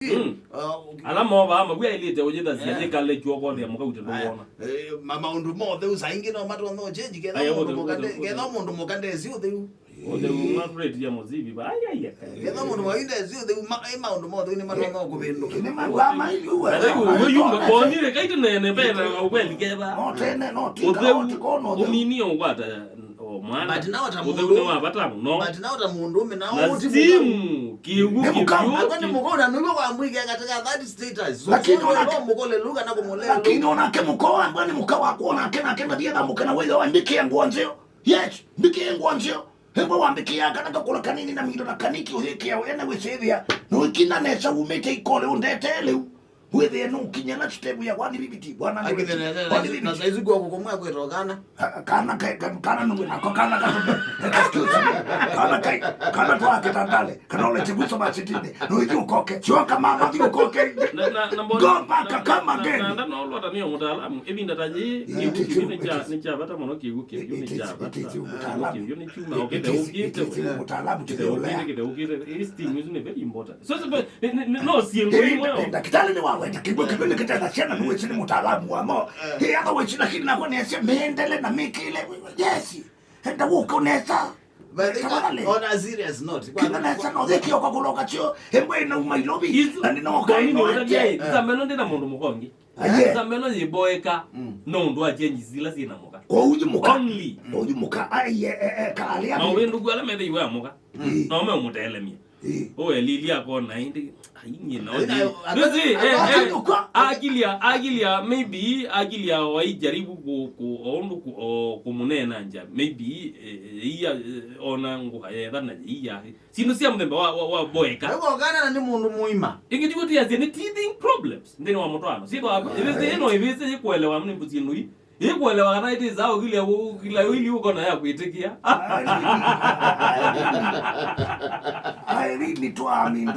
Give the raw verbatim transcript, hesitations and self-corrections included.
Mm. Uh, ala movaa maw'o ailĩte ũyĩthasya, eh, yĩkale kyoko thĩa mũka ũte ndũwona. Eh, ma-, maũndũ ma ũtheu saa ingĩ no matonya ũchenji, ketha mũndũ mũka nde-, ketha mũndũ mũka ndesi ũtheu. Ũtheu mwa rate ya mũzivi ba, ai, ai, ai. Ketha mũndũ wa indesi ũtheu, ma-, eh, maũndũ ma ũtheu nĩ matonya kũvĩndũka. Nĩ maũndũ ma iu, eh. Ũtheu ũyũ mbonire kaitũ nene mbere wa ũkweli ketha. No tene, no tinga, ũtheu no tikono ũtheu. Ũmini ũkwata, o mwana. But now ta ũtheu mũndũ, nĩ wa bata mũno. But now ta mũndũ ũme na na ũti stimu, kĩw'ũ nĩ mũka. Kĩvyũ, akwa nĩ mũka na nĩwe wamwĩkĩa katika that status. So, lakini so, ona no mũkole lugha na kũmũlea. Lakini onake mũka wambwa nĩ mũka wakwa, onake nake ndathie thamũke na wĩyo, mbĩkĩe ngũa nzeo. Yes, mbĩkĩe ngũa nzeo. Hĩngwa wambĩkĩa kana kakũla kanini na mindo na kaniki ũyĩkĩa wene wĩsĩthĩa. Nũikina nesa umĩte ikole ũndetee lĩu. Wĩthĩe nũkinya na step ya one fifty, one hundred, one fifty. Na saizi kwa kukomwa kwetwa kana. Ka-, kana ka-, ka-, kana nũmwe nako, kana ka-, excuse me. Kana kai, kana twa kitandale, kana ole chibuso masitinde. Nũithi ũkoke. Choka mama, thi ũkoke. Na, na, na mbona, go back, na, come na, again. Na, na, no, lota nĩ mũtaalamu. Ĩvinda ta yĩ, it is, kĩw'ũ kĩu nĩ kya, it is, nĩ kya bata mũno, kĩw'ũ kĩu nĩ kya bata. It is, it is mũtaalamu. Kĩw'ũ nĩ kyuma, ũkĩte ũkĩte. It is mũtaalamu, kĩte ũkĩte, kĩte ũkĩte. Hii steam is very important. So, so, but, ni, ni, ni, no, si ndio hivyo. Ndakitali ni wawe, takibwe kibele kitenda sana, ni wewe ni mtaalamu wa mo. Hii hata wewe na kile nako ni asia mendele na mikile. Yes. Enda uko nesa. But they can, on a serious note. Kina nesa no, they kio kwa kuloka chio, embo ina uma ilobi. Na ni no kwa ino. Sasa meno ndina mundu mukongi. Aye. Sasa meno yiboeka. Mm. No ndo achenji zila sina muka. Kwa uyu muka. Only. Kwa uyu muka. Ai, eh, eh, eh, kale ya. Mawindu kwa ala methe iwe amuka. Mm. No me umutelemia. Eh. Owe lili akona indi. Ai, nyina. Ai, othi. Ai, nĩsĩ, ai, eh, ai, eh, akili ya, akili ya, maybe, akili ya waijaribu ku, ku, o ũndũ ku, o, kũmũneena nja. Maybe, eh, eh, iya, eh, ona nguha yetha na iya. Sindu sya mũthemba wa, wa, wa boeka. Nĩwokana na nĩ mũndũ mũima. Ingĩ tiko tiasya nĩ teething problems. Nthĩnĩ wa mũtwaano. Sitwa, ĩvĩsĩ ĩno ĩvĩsĩ yĩkuelewa nĩ mbũsi ĩno ii. Ĩkuelewa kana ĩtĩsaa ũkilya, ũkilya wili ũkona ya kwĩtĩkĩa. Irene twamindo